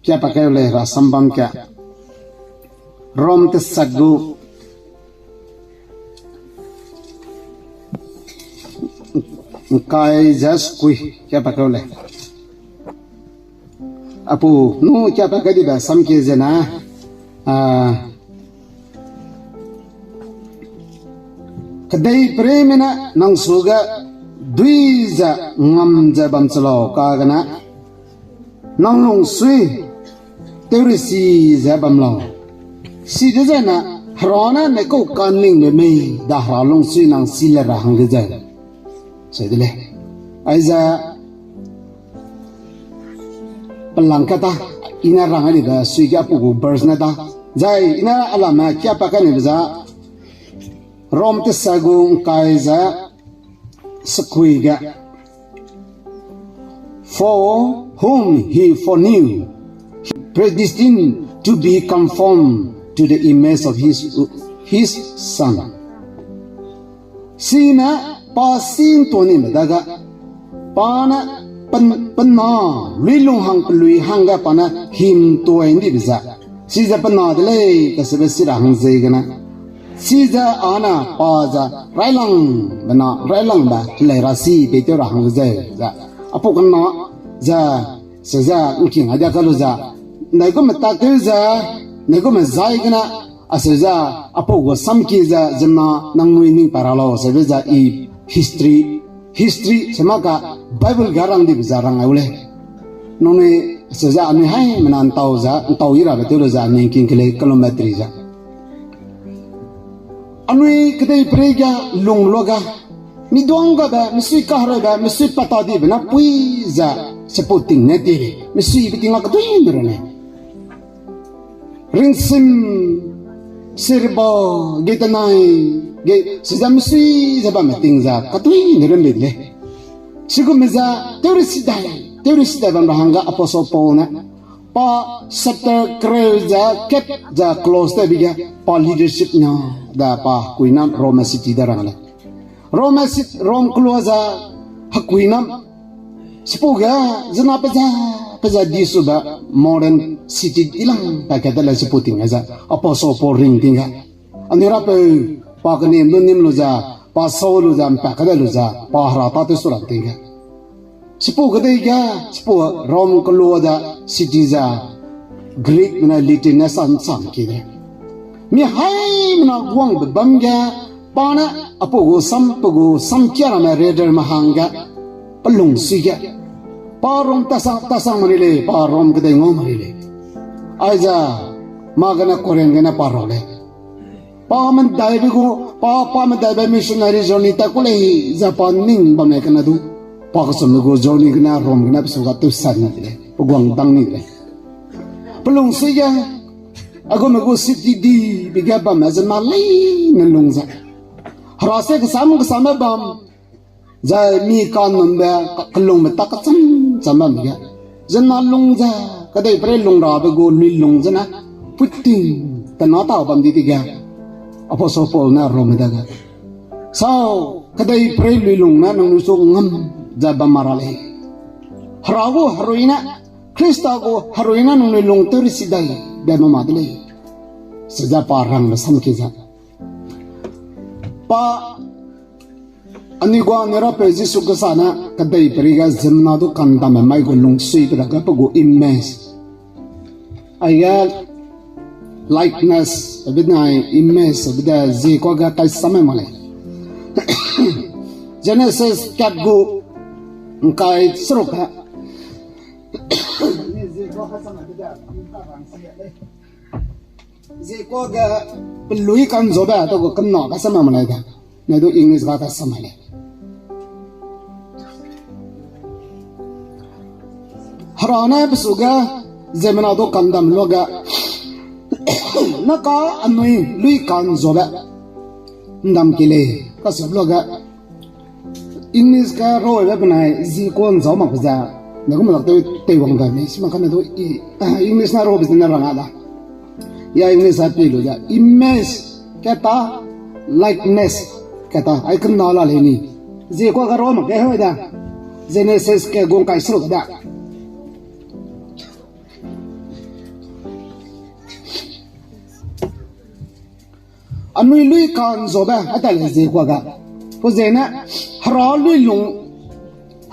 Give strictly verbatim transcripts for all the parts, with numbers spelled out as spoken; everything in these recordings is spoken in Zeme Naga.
Kia pa keu lei, Hera sam bam kia. Rom tesat gu ngkai ze sekui kia pa keu lei. Apu nu kia pa keu dibe sam kie zena, a, kedeipereime ne nang suge dui ze ngam ze bam che lau kagene, nang lungsui teurisi ze bam lau. Side zene, Hera ne ne kau kaningbe mei da Hera lungsui nang si le ra hangge zeu. Seu de lei. Aize, pelang kata, i ne rang a dibe sui ge apu gu verse ne da. Zai i ne alame kia pa kanibe ze, Rom tesat gu ngkai ze sekui ge. For whom he foreknew, he predestined to be conformed to the image of his, his Son. Sine pa sî ’ntua nime dage, pa ne pe, pe na luilung hang pelui hangge pa ne himtuai ’ndibe ze, chize pe na de lei kacheube si ra hang ziegene, chize a ne pa ze railangbe na, railangbe helei ra si peitew ra hang zeu ze, apau kena ze, seze ’ngking a dia ka lu ze, nei gume tak tew ze, nei gume zai gene, acheu ze, apau gu samki ze ziemmena nangnui ning pa ra lau, acheu ze i history, history se mâ ka Bible ga rang dibe ze rang ai u lei. Nangnui acheu ze anui haimena ’ntau ze, ’ntau i rabe tew lu ze anui ’ngking ke lei kilometer ze. Anui kedeiperei ge lung luage, mi duang gabe, misui kahereube, misui pat ta dibe na pui ze, chipau ting ne ti lei, misuibe ting a keduine ra lei. Ringsim, sirba, ge tenai, ge, chize misui ze bamme ting ze keduine ra lei de lei. Chigum ze, tew risi dai, tew risi dai bam ra hangge Apostle Paul ne, pa chapter kereu ze kat ze close tewbe ge, pa leadership na, da pa hekuinam Rome city de rang lei. Rome city, Rome kelua ze hekuinam. Chipau ge, zena pe ze, pe ze di sube, modern city ilang pa kat de lei chipau ting ze, Apostle Paul ring ting ge. Anui rapeu, pa kenim lu nim lu ze, pa sau lu ze, ’mpa kade lu ze, pa hera tâtew su lam ting ge. Chipau kedei ge, chipau Rome kelua de city ze, Greekme ne Latinme sam sam ki de. Mi haimena guangbe bam ge, pa ne apau gu sam, pe gu samkia ramme readerme hangge, pe lungsui ge. Pa Rome tasang, tasang mari lei, pa Rome kedei ngau mari lei. Aize, mâ gene Corinth gene pa rau lei. Pa medaibe gu, pa, pa medaibe missionary journey tat ku lei ze pa ning bam lei kena du. Pa kesumme gu journey gene Rome gene pe su ga tewsan ni de lei, pe guang dang ni de lei. Pe lungsui ge, a gume gu city dibe ge bamme zena leine lung ze, hera sie kesam kesamme bam, zai mi kanumbe, ka, kelungbe tak kecham cham bam ge, zena lung ze, kedeiperei lung rabe gu luilung zene, puiting, tena ta bam di dege, Apostle Paul ne Rome dage, sau, kedeiperei luilung ne nangnui su ngam ze bam ma ra lei. Hera gu herui ne, Khrista gu herui ne nangnui lung tew risi dai, dai ma ma de lei. Seze pa rangbe samki ze, pa, anui guang anui rapeu Jisu Khrista ne kedeiperei ge ziemmena du kandamme mai gu lungsuibe dage pe gu image. Aige likeness, abe nai image, abe de zie kua ge kai samme ma lei. Genesis kat gu ngkai seruk ge. Zie kua ge pelui kanzobe, ta gu kena kasam ma lei de. Ne du English ga kasam lei. Hera ne pe su ge, ziemmena du kandam luage, naka anui lui kanzobe, ndam ki lei, kasam luage, English ge rabe benai zie kua nzau mak ze, ne gu melak tew, teiwang da mei, si mak kane du i, English na rabe zene rang a da. Ya English a pi lu ze, image kata, likeness kata, ai kena la lei ni. Zie kua ga ra mak ge hoi da. Genesis ke gu ngkai seruk da. anui lui ka'nzuabe, a ta le zie kua ga. Pau ziegene, Hera luilung,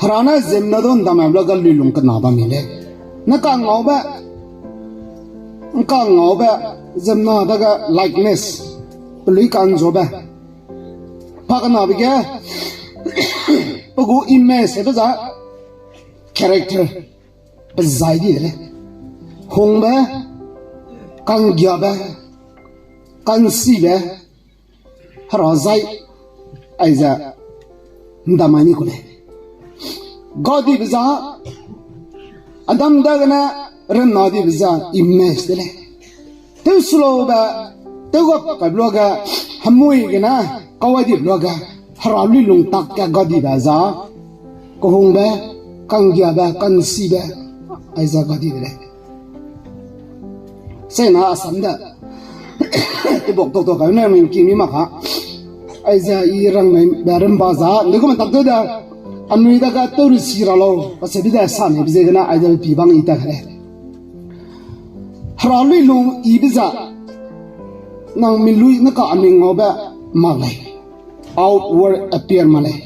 Hera ne ziemmena du ’ndamai be luage luilung kena bam mi lei. Ne ka'ngaube, ’ngka'ngaube, ziemmena dage likeness, pelui ka'nzuabe. Pa kenabe ge, pe gu image be za, character, pe zai di de lei. Hungbe, ka'nggiabe, ka'nsibe, Hera zai, aize, ’ndamai ni ku lei. Gadibe za, Adam dagene, rena dibe za, image de lei. Tewsulaube, tewgap kaibe luage, hemui gene, kawai dibe luage, Hera luilung tak ge gadibe za, kehungbe, ka'nggiabe, ka'nsibe, aize gadibe lei. Sena Assam de, tebak tok tok kane ning ki mi mak ka. Aize i rang ne be ramba za, ’nde gu me tak de, anui dage tew resi ra lau, kasebi de sa ne be ziegene, aize pi bang i ta ka lei. Hera luilung yibe za, nang mi lui ne ka anui ngaube mak lei. Outward appear mak lei.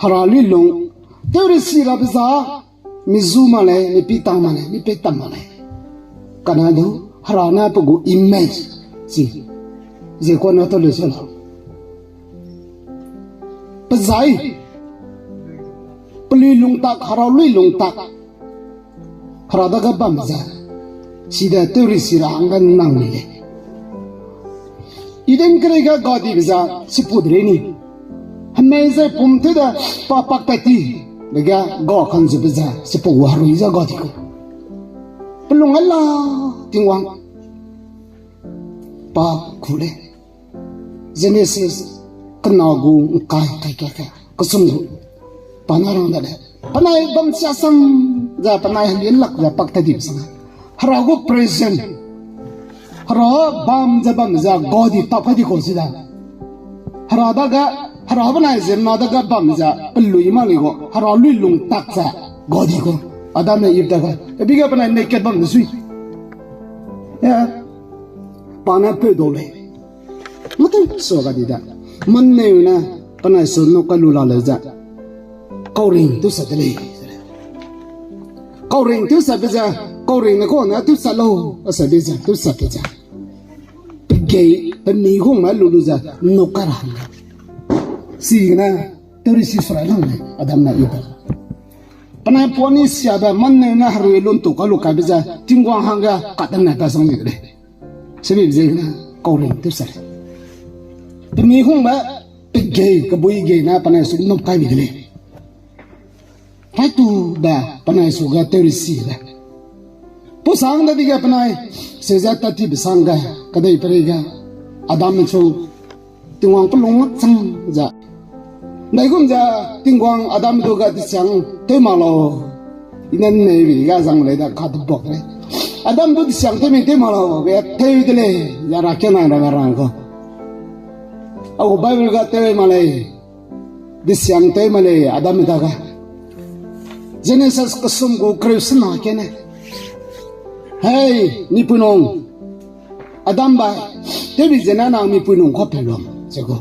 Hera luilung, tew resi rabe za, mi zu mak lei, mi pi tang mak lei, mi pei tam mak lei. Kane du, Hera ne pe gu image, si, zie kua ne tew le se lau. Pe zai, pe luilung tak, Hera luilung tak. Hera dage bam ze, side tew resi ra hangge nang ni lei. Eden kerei ge gadibe ze, sipu de lei ni. Hemei ze pum tew de, pa pak tat ti, be ge ga ka'nzube ze, sipu gu herui ze gadi ku. Pelung ala, Tingwang. Pa ku lei. Genesis kena gu ’ngkai kai ka ke, kesum gu. Pa ne rang da lei. Penai bam sia sang ze penai helien lak ze pak tat dibe sang. Hera gu present. Hera bam ze bam ze gadi tak kai di kau si da. Hera dage, Hera benai ziemmena dage bam ze pelui mak lei gu, Hera luilung tak ze gadi ku. Adam ne Eve dage, ebi ge penai naked bam de sui. Pa ne peu dau lei. Mâtew sua ga di da. Manneu ne penai su nau kai lu la leu ze, kauring tewsat de lei. Kauring tewsatbe ze, kauring ne kau ne tewsat lau, asatbe ze tewsatbe ze, pegei, pemi hungme lu lu ze, nau kai ra hang. Sigene, tew resi surai lang lei, Adam ne Eve. Penai puani siabe manneu ne herui lun tu kai lu kaibe ze, Tingwang hangge katenna ta sang di de lei. Sebi ziegene, kauring tewsat lei. Pemi hungbe, pegei, kebui gei ne penai su nau kai bi de lei. Paitube penai su ge tew resi de. Pusang dadege penai, seze tat tibe sangge, kedeiperei ge, Adam su, Tingwang pelung mak chang ze. Ndaigum ze Tingwang Adam du ga desiang tew mak lau. I ne nnei bi ga zang lei da ka du bak lei. Adam du desiang tew mi tew mak lau, be tew de lei, ze ra kena ra rang kau. A gu Bible ga tew mak lei. Desiang tew mak lei Adam dage. Genesis kesum gu kereu sena kene. Hei, mipui nung. Adam bai, tewbi zene nang mipui nung kau pe lu, ze gu.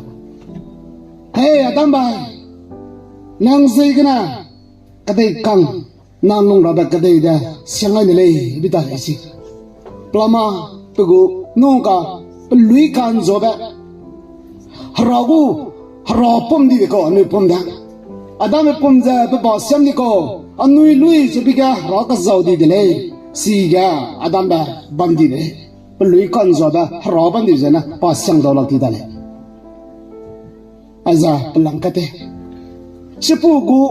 Hei, Adam bai, nang ziegene, kedei kang, nang lung rabe kedei de, siang ai ne lei, bi ta lei si. Pelama, pe gu, nung ka, pelui ka'nzuabe. Hera gu, Hera pum di de kau, anui pum de. Adam pum ze pe ba siam di kau, anui lui ze bi ge Hera kezau di de lei, sige Adam be bam di de lei. Pelui ka'nzuabe Hera bam di zene pa siang dau lak di da lei. Aize pelang kate. Sipu gu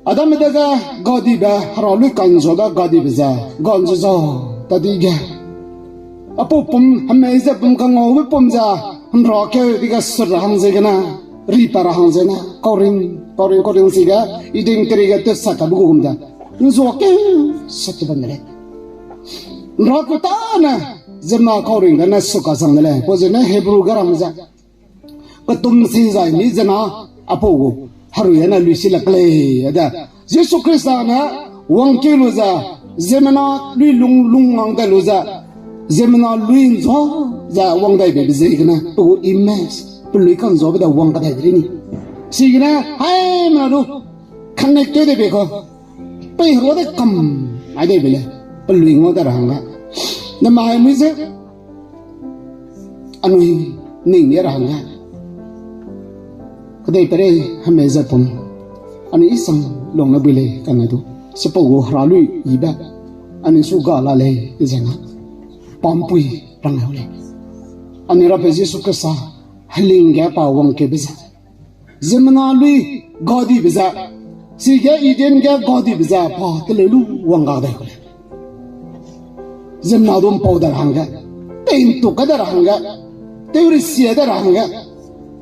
Adam dage gadibe, Hera lui ka'nzuabe gadibe ze, ga'nzua zau, tadi ge. Apau pum, hemei ze pum kangaube pum ze, hemra keu dige sut ra hang ziegene, ri pa ra hang ziegene, kauring, kauring, kauring sige, Eden kerei ge tewsat kabe gu gum de. Nzua keu sat te bam de lei. Nra ku tane, ziemmena kauring gene sut kazang de lei. Pau zene Hebrew ga ram ze. Ketum si zai mi zena, apau gu, herui ane lui si lak lei, de. Jisu Khrista ne, wangkeu lu ze, ziemmena lui lung lung ngang de lu ze, ziemmena lui nzua, ze wang dai bebe ziegene, pe gu image, pe lui ka'nzuabe da wang kadai de ni. Chigene, haimena du, connect tew de be ka. Pei herua de kam, ai de be le, pe lui ngau da ra hangge. Namai mui ze, anui ning ne ra hangge. Kedeiperei hemei ze pum. Anui isang lung ne bui lei kane du. Sipau gu hera lui yibe. Anui su ga la lei ze na. Pampui rang heu lei. Anui Rabe Jisu Khrista heling ge pa wangkeube ze. Ziemmena lui gadibe ze. Chige Eden ge gadibe ze pa teleu lu wang ga dai ku lei. Ziemmena du mpau da ra hangge, tei ntuk kai da ra hangge, tew risi da ra hangge.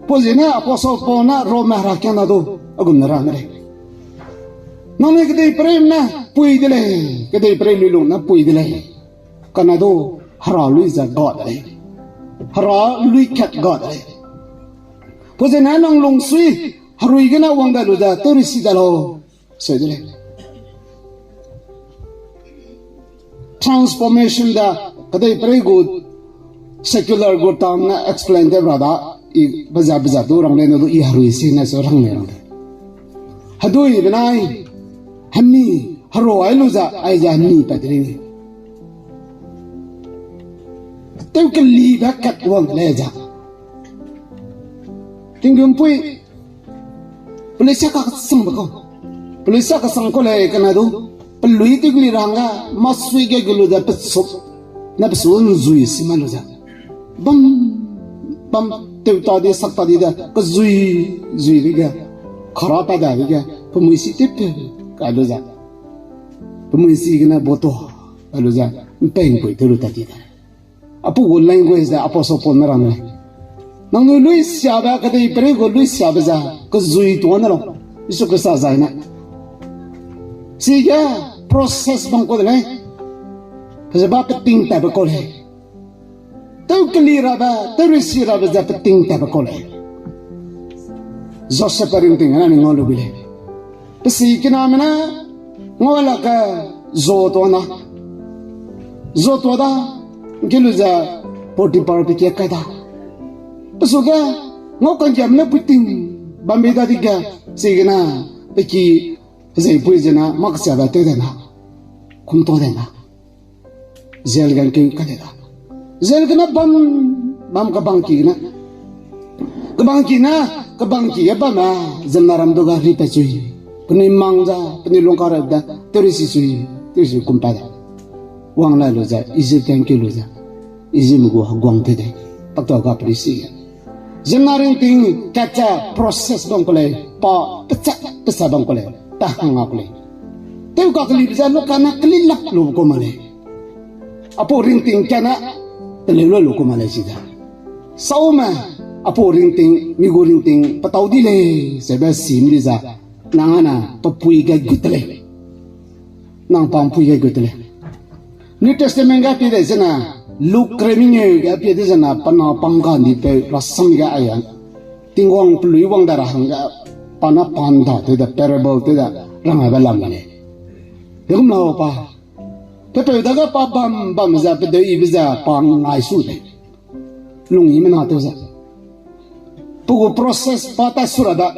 Pau ziegene Apostle Paul ne Rome herakiangna du, a gum ne rang de lei. Nangnui kedeiperei ne pui de lei, kedeiperei lui lung ne pui de lei. Kane du, hera lui ze ga de lei. Hera lui kat ga de lei. Pau ziegene nang lungsui, herui gene wang dai lu ze, tew risi da lau. Seu de lei. Transformation da, kedeiperei gu secular gu term ne explain tew ra da, i beza beza du rang lei ne du i herui si ne su rang lei rang de. Hedui benai, hemi, hero ai lu ze, ai ze hemi pat de lei ni. Tew kelibe kat wang de lei ze. Tinggumpui, pelui sia kasangbe kau. Pelui sia kasang kau lei kane du. Pelui tew keli ra hangge, masui ge gu lu ze pesup. Ne pesu nzui si mai lu ze. Bam, bam, tew ta di, sak ta di de, kezui, zui dege. Kara ta da dege, pemui si tip, kai lu ze. Pemui si gene boto, kai lu ze. Mpengpui tew lu ta di de. Apau gu language ze Apostle Paul ne rang lei. Nangnui lui siabe, kedeiperei gu lui siabe ze, kezui tuâ ne lau. Jisu Khrista zai ne. Chige process bam kau de lei. Pe ze ba peting tatbe kau lei. Tew keli rabe, tew risi rabe ze peting tatbe kau lei. Josepbe ringting gene ni ngau lu bi lei. Pe sikiname ne, ngau lak ge, zo tuâ na. Zo tuâ da, ngkeu lu ze, Potiphar pe ki kai da. Pe su ge, ngau kanggiame ne puiting, bambe dadege, chigene, pe ki, hezeipui zene, mâ kesiabe tew de na. Kum tuâ de na. Jail ge ngkeu kai de da. Jail gene bam, bam kebangki gene. Kebangki ne, kebangki ge bamme, ziemmena ram du ga ripat chui. Penui mang ze, penui lungka ra de, tew risi chui, tew risi kum pat de. Wang lai lu ze, Egypt ge ngkeu lu ze. Egyptme gu heguang tew de, takta ga pelui si ge. Ziemmena ringting kat ze process bam ku lei, pa pecha, pecha bam ku lei, pa hang a ku lei. Tew kakelibe ze lukane kelilak lu ku ma lei. Apau ringting kane, teleu lu ku ma lei chi da. Saume, apau ringting, mi gu ringting, petau di lei, sebe sim di ze, nang ane, pe pui ge gut de lei. Nang pa mpui ge gut de lei. New Testament ge pie de zene, Luke kereu mengeu ge pie de zene, pe na pang ga nipeu rasam ge aia. Tingwang pelui wang da ra hangge, pa na pa ndatew de, parable tew de, rang aibe lam lei. Hegum lau pa. Pepeu dage pa bam bam ze, pedeu yibe ze, pa ngai su lei. Lung yimena tew ze. Pe gu process pa ta su ra da.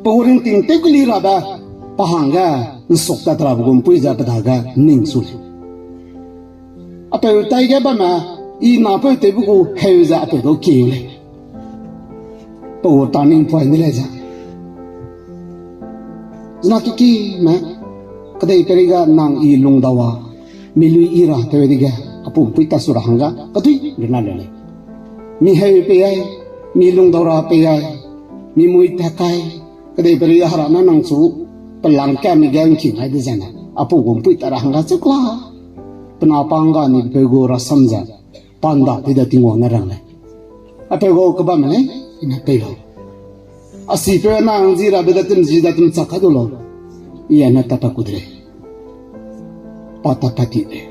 Pe gu ringting tew keli ra da. Pa hangge, nsuk tat rabe gu mpui ze pe dage ning su lei. Apeu taige bamme, i napeu tewbe gu heu ze apeu du kiu lei. Pe gu turning point de lei ze. Zena kikime, kedeiperei ga nang i lungdau a, mi lui i ra tew dege, apau mpui ta su ra hangge, kedui runa le lei. Mi heu pei ai, mi lungdau ra pei ai, mi mui tat kai, kedeiperei hera ne nang chu, pelangkame ge ngking ai de zene, apau gu mpui ta ra hangge chukla. Pe na pa ngga ni peu gu rasam ze, pa nda di de Tingwang ne rang lei. Apeu gau kebamme lei, i ne pei lau. A sipeu nang zi rabe de tem zi de tem chak kai du lau. I ne tatpat ku de lei. Pa tatpat ti lei.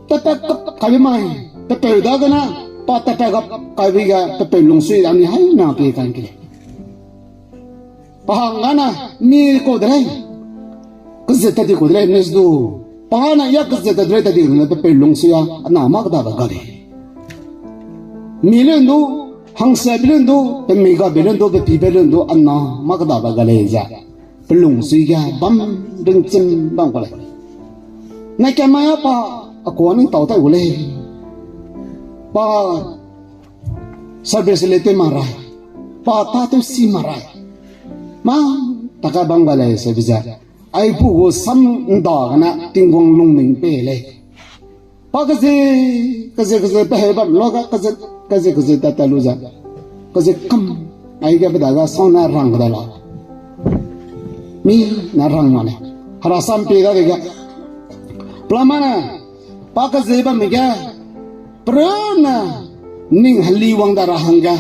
Tatpat kap kaibe mai, pepeu dagene, pa tatpat kap kaibe ge, pepeu lungsui da ni hai na pie kan ke lei. Pa hangge na, mi kau de lei. Kezet ta di kau de lei, mis du. Pa na ya kezet ta de lei ta di ne pepeu lungsui a, na mâ kedabe ga lei. Mi lun du, hangse bi lun du, pe mi ga bi lun du, pe pi bi lun du, ana mâ keda ba ga lei ze, pe lungsui ge bam ringchim bam ku lei. Na ka mai a pa, a kua ning tau tai gu lei. Pa service le tew ma rai. Pa tâtew si ma rai. Mâ, ta ka bam ga lei se bi ze. Aipu gu sam nda gene Tingwang lungning pei lei. Pa keze, keze, keze, pe heu bam lua ga, keze, keze, keze, ta ta lu ze. Keze kam, aige pe da ga sau ne rang kedai la. Mi ne rang ma lei. Hera sam pie dadege. Pelama ne, pa keze bamme ge, perune, ning heli wang da ra hangge,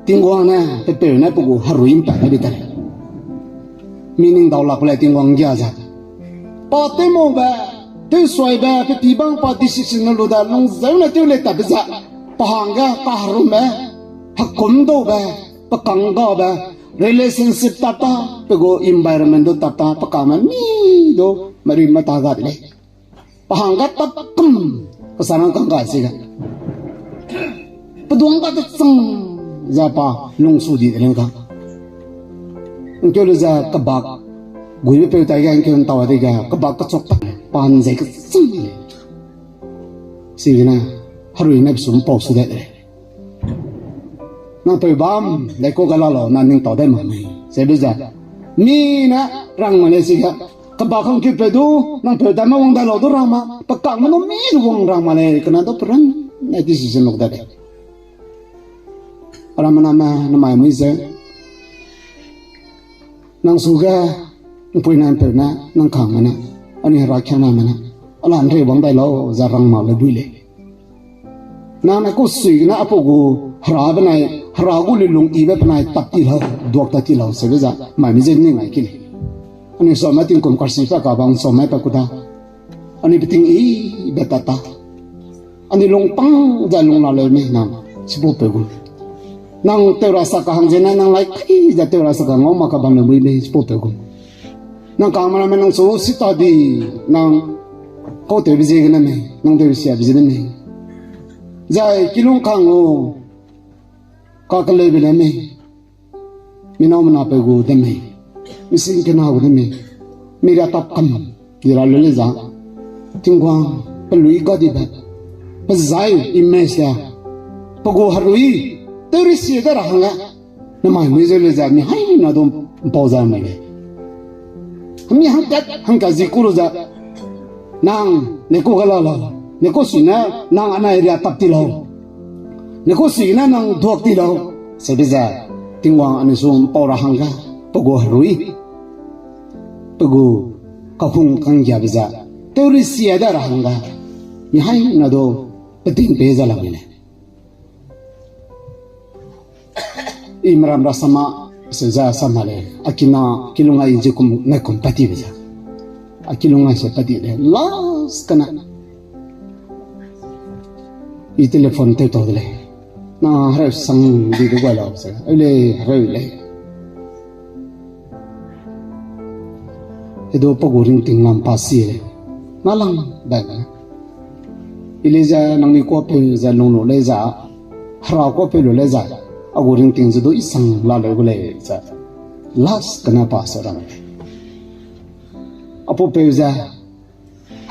Tingwang ne, pe peu ne, pe gu herui mpat ne bi ta lei. Mi ning dau lak lei Tingwang gia ze. Pa tewmaube, tewsuaibe, pe pi bang pa decision ne lu da, lungzeu ne tew lei tatbe ze. Pa hangge, kaherumme, hekum daube, pe kang gabe, relationship tap ta, pe gu environment du tap ta, pe kangme mi du, meri meta ga de lei. Pa hangge tap kum, kesa rang kang ga si ga. Pe duang ga de chang, ze pa lungsu di de lei ka. Nkeu lu ze kebak, guibe peu tai ge nkeu ntau de ge, kebak kechok pa, pa nzei kechang lei. Sigene, herui ne pe su mpau su de lei. Nang peu bam, leikau ga la lau, na ning tau dai mak mei. Seube ze, mi ne rang ma lei si ga, kebak hangkeu peu du, nang peu dai ma wang dai lau du rang ma, pe kangme nu mi du wang rang ma lei, kena du pe rang, ne decision luk da lei. Arammename, namai mui ze, nang su ge, mpui ne mpeu ne, nang kangme ne, anui herakiangname ne, ala nrei wang dai lau, ze rang ma lei bui lei. Nang ne kau sui gene apau gu hera benai, hera gu lilung ibe benai tap ti lau, duak ta ti lau, seube ze, mai mi ze ning ai ki lei. Anui suame tingkum karsi pa ka bang suame pa ku da. Anui peting ibe tat ta. Anui lungpang ze lung la leu mei nang, chipaupeu gu. Nang tew ra sak ka hang zene nang lai kai ze tew ra sak ka ngau mak ka bam leu mui mei, chipaupeu gu. Nang kangme ramme nang chu si ta di, nang kau tewbe ziegene mei, nang tewbe siabe ziegene mei. Zai kilung kang lu, kakeleube le mei. Minau menapeu gu de mei. Mising kena gu de mei. Mi ra tap kam, di ra le le za. Tingwang, pelui ga dibe. Pe zai image ya. Pe gu herui, tew ri sie de ra hangge. Namai mui ze le ze, mi haina du mpau za mei lei. Mi hangkat, hangkat zi ku lu ze, nang, ne ku ga la lau, ne ku sui ne, nang anai ria tap ti lau. Ne ku sui ne, nang duak ti lau. Seube ze, Tingwang anui su mpau ra hangge, pe gu herui. Pe gu kahung kanggiabe ze, tew ri sia da ra hangge, mi haina du, peting pei ze la mei lei. I meram ra sama, se za sama lei, a kina, kilung ai ze kum, ne kum pati be za. A kilung ai se pati lei, last kena. I telephone tew tau de lei. Na hereu sang di du gai lau se, eu lei, hereu lei. Hedu pe gu ringting lam pa si lei. Na lang bai ne. I lei ze nangnui kuapeu ze lung lu lei ze, hera kuapeu lu lei ze, a gu ringting ze du i sang la leu gu lei ze. Last kena pa se rang lei. Apaupeu ze,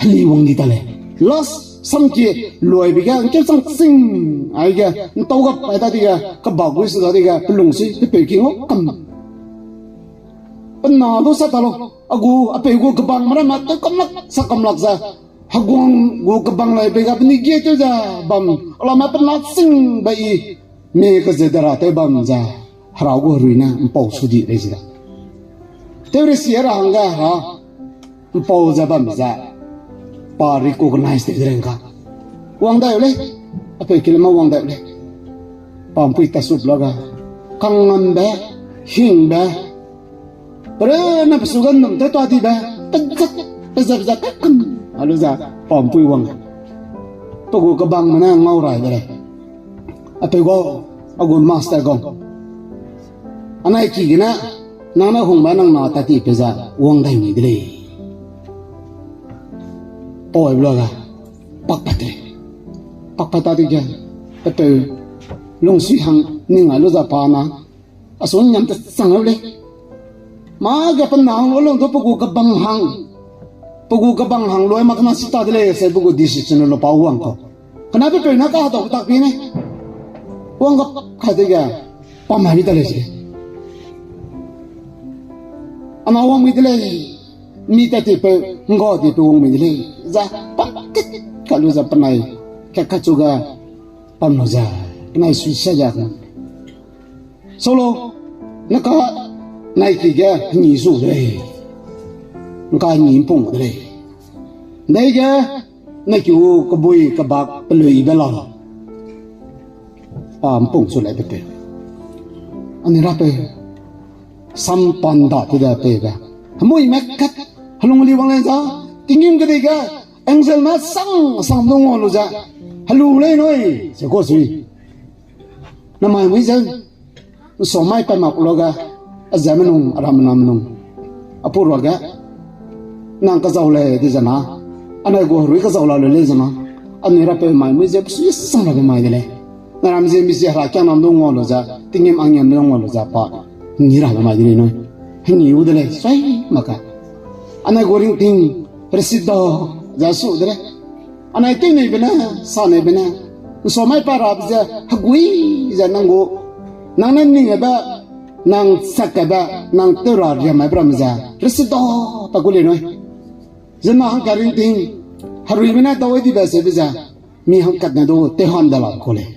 heli wang di ta lei. Last samkie luaibe ge, nkeu chang ching, aige, ntau gap ai dadege, kebak gui se dadege, pe lungsui, pe peu ki ngau kam. Pe na du sa ta lau, a gu, apeu gu kebangme ramme tew kamlak, sa kamlak ze, heguang gu kebang laibe ga penui gie tew ze bam, alame pe na chingbe i, mi keze de ra tew bam ze, hera gu herui ne mpau su di lei ze da. Tew ri sia ra hangge hera, mpau ze bam ze, pa recognize tew de reng ka. Wang dai lei, apeu kilema wang dai lei. Pa mpui ta sup la ga, kangngambe, hingbe, perene pe su ga num tew ta dibe, pezat, pezat, pezat, kakam, a lu ze, pa mpui wang. Pe gu kebangme ne ngau rai de lei. Apeu gau, a gu master gau. Anai ki gene, nang ne hungbe nang na tat ti pe ze, wang dai mi de lei. Pau ai bla ga, pakpat de lei. Pakpat ta dege, pe peu, Lungsui hang ning ai lu za pa na. A sung nyam te chang lei. Ma ge pe na hang lu lung du pe gu kebang hang. Pe gu kebang hang lu ma kena si ta de lei se pe gu decision lu pa wang kau. Kena pe pe na ka dau tak pi ne. Wang ga ka de ga. Pa mai mi ta lei se. Ana wang mi de lei. Mi ta ti pe ngga di pe wang mi de lei. Za pa kit ka lu za penai. Ka ka chu ga. Pam lu za. Penai sui sa ya. Solo, neka nai ki ge ni zu de lei. Neka ni mpung de lei. Ndai ge, nai ki u kebui kebak pelui be la. Pa mpung zu lei pe pe. Ani ra pe. Sam pan da ti da pe be. Hemui me kat. Helung li wang lei za. Tingim ke de ge. Angel me sang sang dong lu za. Helu lei noi. Se ko sui. Namai mui zeu, nsau mai pa mak lo ga, a zeme nung, a ram na nung. A pu rua ga, nang ka zau lei di zena. Anai gu herui ka zau la lei zena. Anui ra pe mai mui zeu, sui sang ra pe mai de lei. Na ram zie mi zie hera kiang nam dong ngau lu za, tingim angiam dong ngau lu za pa. Ni ra pe mai de lei noi. Heni u de lei, sui maka. Anai gu ringting, resida, za su de lei. Anai tew neibe ne, sa neibe ne, nsau mai pa rabe ze, hegui ze nang gu, nang ne ning ebe, nang sak ebe, nang tew ra riam mai bram ze, resida, pa gu lei noi. Zena hangka ringting, heruibe ne dau di be se be ze, mi hangkat ne du, tew han da la ku lei.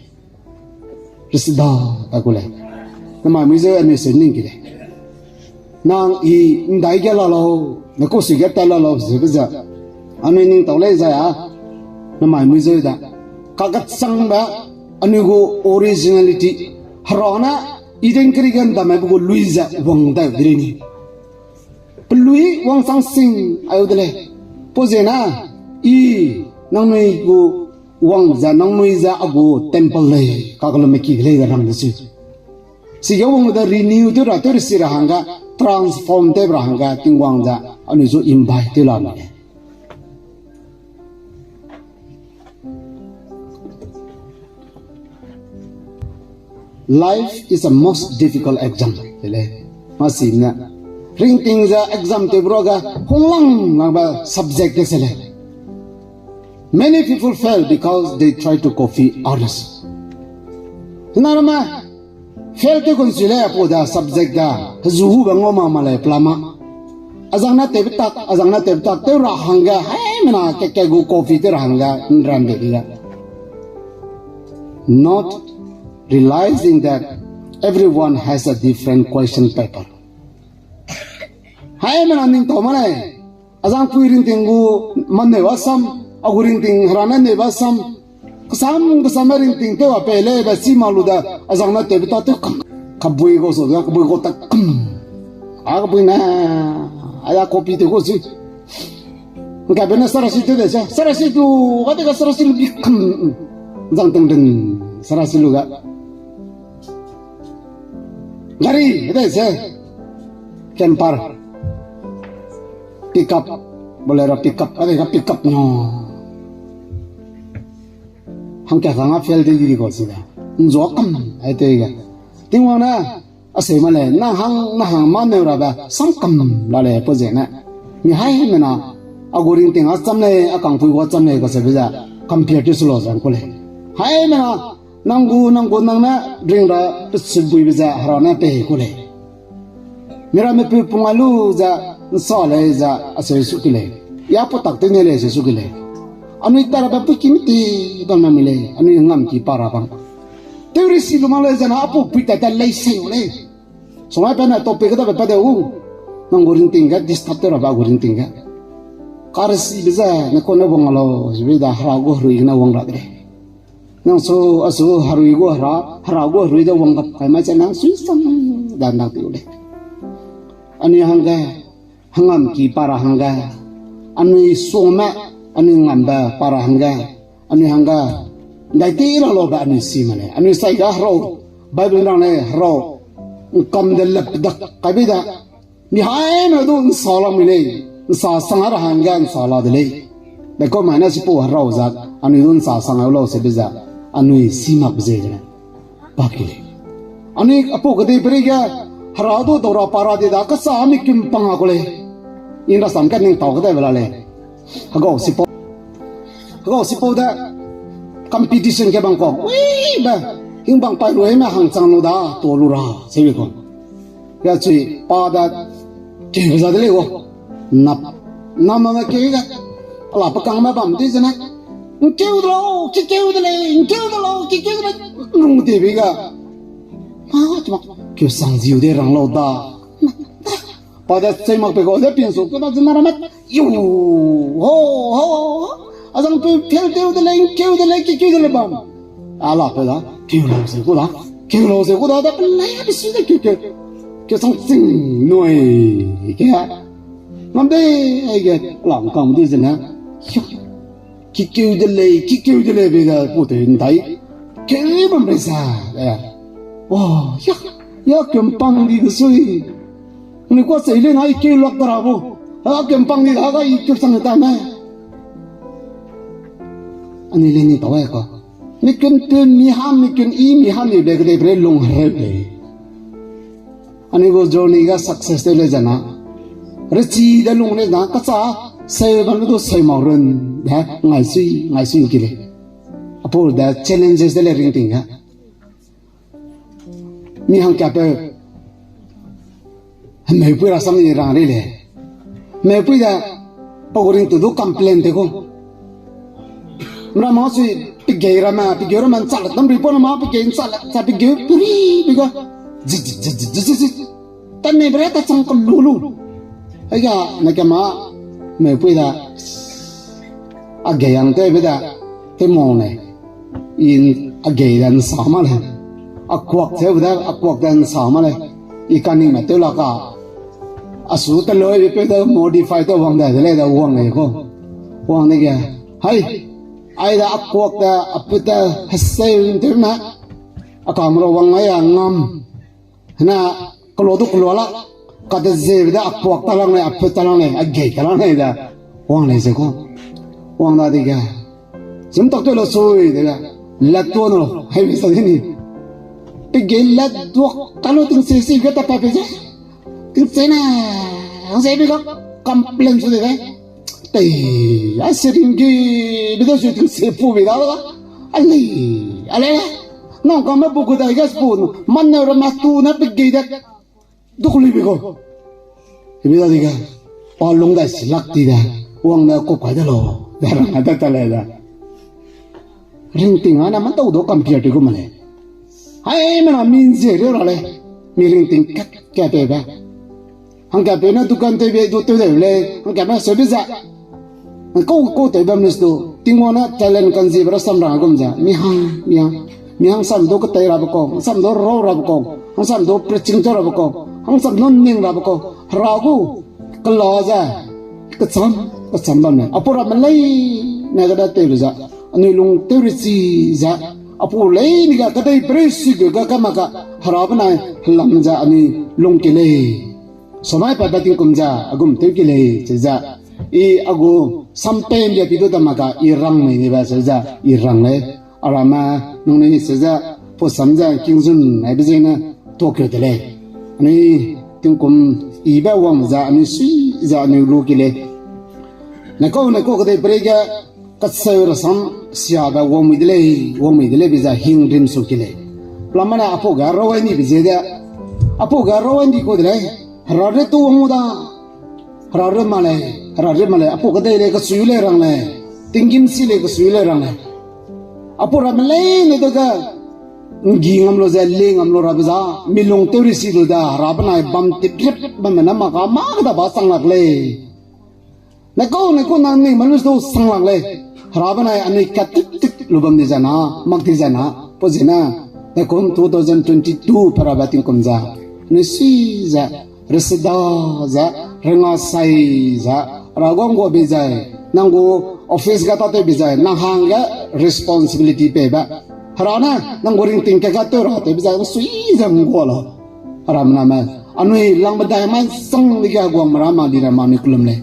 Resida, pa gu lei. Namai mui zeu anui se ning ki lei. Nang i ndai ge la lau, ne ku si ge ta la lau, ze be ze. Anui ning tau lei za a, namai mui zeu da. Kakachangbe, anui gu originality. Hera ne, i deng keri ge ndamai be gu lui ze, wang dai de lei ni. Pelui wang sang sing, ai u de lei. Pau zena, i, nangnui gu, wang ze, nangnui ze, a gu temple lei, kakalo me ki de lei ze rang de si. Sige wang de renew tew ra, tew resi ra hangge, transform tew ra hangge, Tingwang ze, anui zu invite tew la me lei. Life is a most difficult exam. Ele, masine. Ringting ze exam te bro ga honglang lang ba subject ke sele. Many people fail because they try to copy others. Sina rama fail te kun sile apo da subject da. Zu hu ba ngoma male plama. Azang na tebetak, azang na tebetak, tew ra hangge, hai mena ke ke gu copy tew ra hangge, nran de ya. Not realizing that everyone has a different question paper. Hai mena ning tau ma lei. Azang pui ringting gu man neu asam, agu ringting hera ne neu asam. Kesam, kesam ringting tew a pe lei ba si ma lu da, azang na tew ta tew kam. Kabui go so da, kabui go ta kam. A kabui na, aya copy tew go si. Nka bena sarasi tew de se, sarasi tu, ga de ga sarasi lu bi kam. Zang teng den, sarasi lu ga. Gari, de se. Camper. Pickup. Bolero pickup, ga de ga pickup no. Hangka kanga fail de di go si da. Nzo kam, ai te ga. Tingwang na, asei ma lei, nang hang, nang hang ma neu ra ba, sam kam la lei po ze ne. Mi hai mena, agu ringting a cham lei, a kangpui gu cham lei, ka se be za, compare to sulo zang ku lei. Hai mena, nang gu, nang gu, nang ne, ring ra, pe sibui be za, hera ne pe ku lei. Mira me pe pung a lu za, nsa lei za, asei su ki lei. Ya po tak te ne lei se su ki lei. Anui ta ra ba pu ki mi ti, bam na mi lei, anui ngam ki pa ra bam. Tew ri si lu ma lei zena apu pui ta ta lei sei u lei. Songai pa na topic da ba pa de u. Nang gu ringting ga disturb te ra ba gu ringting ga. Ka ri si be ze, ne ko ne wang a lau, zibe da hera gu herui na wang ra de lei. Nang su, a su, herui gu hera, hera gu herui da wang gap kai mai ze nang sui sang da nang ti u lei. Anui hangge, hangam ki pa ra hangge, anui suame, anui ngambe pa ra hangge, anui hangge, ndai ti ra lo ba anui si ma lei, anui sai ga herau, Bible rang lei herau, ngkam de lep dak kai be da, mi hai me du nsa la mi lei, nsa sang ra hangge nsa la de lei. Be ko mai na si pu herau zak, anui du nsa sang au lau se be za, anui si mak be ze de lei. Ba ki lei. Anui apau kedei peri ge, hera du daura para di da, kasa mi kum pang a ku lei. Inra sam ka ning tau kedai bela lei. Hegau sipau. Hegau sipau de competition ke bang kau. Ui, be. Hing bang pai rui me hang chang lu da, to lu ra, se wi kau. Ya chui, pa da, keu za de lei wo. Nap. Nam na keu ga. Ala pa kang ma bam di zena. Nkeu de lau, ki keu de lei, nkeu de lau, ki keu de lei. Rung de bi ga. Ma, tuma, keu sang ziu de rang lau da. Pa da, sei mak pe go de pin su, ko da zena ra mat. Yo, ho, ho, ho. Azang pe phel teu de lei, nkeu de lei, ki keu de lei bam. Ala pe da, keu lau se ku da. Keu lau se ku da, da pe lei, a pe si de keu, keu. Keu sang sing nui. Ke. Ngam de, ai ge, lam kang di zena. Yo. Ki keu de lei, ki keu de lei, be da, pu te ndai. Keu bam rei sa, eh. Wa, ya, ya kempang di de sui. Ni kua sei le ngai keu lak da ra bu. A kempang di da ga i keu sang ta me. Ani le ni tau ai ka. Mi kun tu mi ha, mi kun i mi ha ni be kedei bre lung hereu de. Ani gu journey ga success te le zena. Rechi de lung le zena, kacha, sei ban du sei mau run, de, ngai sui, ngai sui ki le. Apau de challenges de le ringting ga. Mi hangkapeu, hemeu pui ra sam ni rang ri le. Hemeu pui da, pau ring tu du complain te ku. Mra ma sui, pigei ra ma, pigei ra ma, ncha le, tam ri po na ma, pigei ncha le, cha pigei, puri, piga. Zi, zi, zi. Tan ne bre ta chang ka lu lu. Ai ga, na ka ma, hemeu pui da. A gei ang te be da, te mo ne. I a gei da nsa ma le. A kuak te be da, a kuak da nsa ma le. I ka ning me te la ka. A su te loi be pe da modify te wang da, de le da wang le ko. Wang de ge. Hai. Ai da a kuak da, a put da, heseu te na. A ka mro wang ai a ngam. Na, kelo du kelo la, ka de zebe da a kuak ta lang lei, a put ta lang lei, a gei ta lang lei da. Wang lei ze ku. Wang da di ga. Zim tak tu lo sui de ga. Lat tu no, hai mi sa di ni. Pe gei lat duak ta lo ting se si ga ta pa pe ze. Ting se na, ang se bi ga complain su de ga. Tei, a se ring ge, bi da su ting se pu bi da ga. A lei, a lei. Nang ka ma bu gu dai ga spu, man na ra ma tu na pe gei da. Duk lui bi ko. Bi da di ga. Pa lung da si lak ti da. Wang da ko kai da lo. Da ra da ta le da. Ringting a na ma tau do compare ti gu ma le. Hai me na min ze re ra le. Mi ringting kat kat pe ba. Hangkapeu ne dukan tew be du tew de le, hangkapeu ne service za. Kau kau tew bam ne stu, Tingwang ne talent kanzibe rasam ra gum za. Mi hang, mi hang. Mi hang sam du ketei rabe kau, hang sam du rau rabe kau, hang sam du preaching tew rabe kau, hang sam du ning rabe kau. Hera gu, kela za. Kecham, kecham bam ne. Apau ramme lei, ne gada tew lu za. Anui lung tew ri chi za. Apau lei ni ga kedei prei si gu ga ka ma ka. Hera benai helam za anui lung ki lei. Somai pa ba tingkum za, a gum tew ki lei, ze za. I a gu sampei mbia pi du da ma ka, i rang mei ni ba, ze za, i rang lei. A ramme, nung ni ni ze za, pau sam za, kingzun, ai be zene, tuak keu de lei. Anui, tingkum, i ba wang za, anui sui za, anui lu ki lei. Ne kau, ne kau kedei prei ge, kacheu rasam, sia ba wang mei de lei, wang mei de lei, be za, hing rim su ki lei. Lamane apau ga rawai ni be ze de, apau ga rawai ni ku de lei. Hera re tu wang u da. Hera re ma lei, hera re ma lei, apau kedei lei, kachui lei rang lei. Tinggîm si lei, kachui lei rang lei. Apau ramme leine de ga, nggi ngam lu ze, le ngam lu rabe za, mi lung tew ri si lu da, hera benai bam tip rip bamme na ma ka, ma ka da ba sang lak lei. Ne kau, ne kau nang ni ma lu du sang lak lei. Hera benai anui kat tik tik lu bam di zena, mak di zena, pau zena. Ne kum two thousand twenty-two para ba tingkum za. Anui si za. Reseda za, renga sai za, hera gu ngguabe zai, nang gu office ga tatewbe zai, nang hangge responsibility peibe. Hera ne, nang gu ringting ke ga tew ra tewbe zai, nang sui ze nggua lau. Hera mename, anui langbe dai mai sang dige guang mera ma di ra ma anui kelum lei.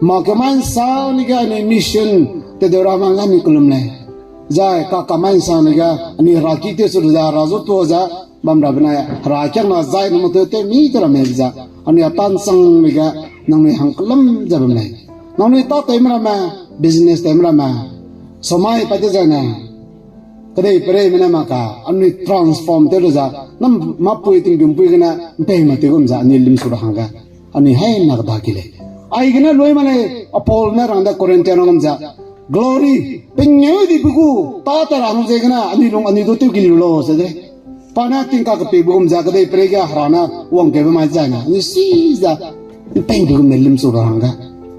Ma ke mai sang dige anui mission, te de ra ma anui kelum lei. Zai kakamai nsang ne ge, anui hera ki tew su lu ze, hera zu tuâ ze, bam ra benai, hera kiangna zai nang tew tew mi tew ramme ze, anui a ta nsang ne ge, nangnui hang kelum ze bam lei. Nangnui tâtewme ramme, business tewme ramme, samai pa de zai ne, kedei pereime ne mak ka, anui transform tew lu ze, nam mapui tingdumpui gene, mpei ma tew gum ze, anui limsu ra hangge, anui haimena keda ki lei. Aigene lui ma lei, Paul ne rang de Corinthian gum ze, glory, pengeu di pe gu, tâ ta ra hang ziegene, anui lung anui du tew keliu lau ze de. Pa ne tingka kepeibe gum ze, kedei perei ge hera ne wangkeube mai zai ne, anui si ze, mpei di gum ne limsu ra hangge,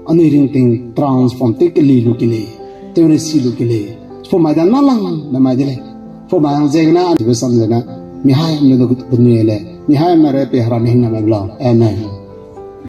anui ringting transform tew keli lu ki lei, tew resi lu ki lei. Pau mai da na lang ne mai de lei. Pau mai hang ziegene, anui be sam zene, mi haimena du penui lei, mi haimena rei pe hera ne hing na mai lau. Amen.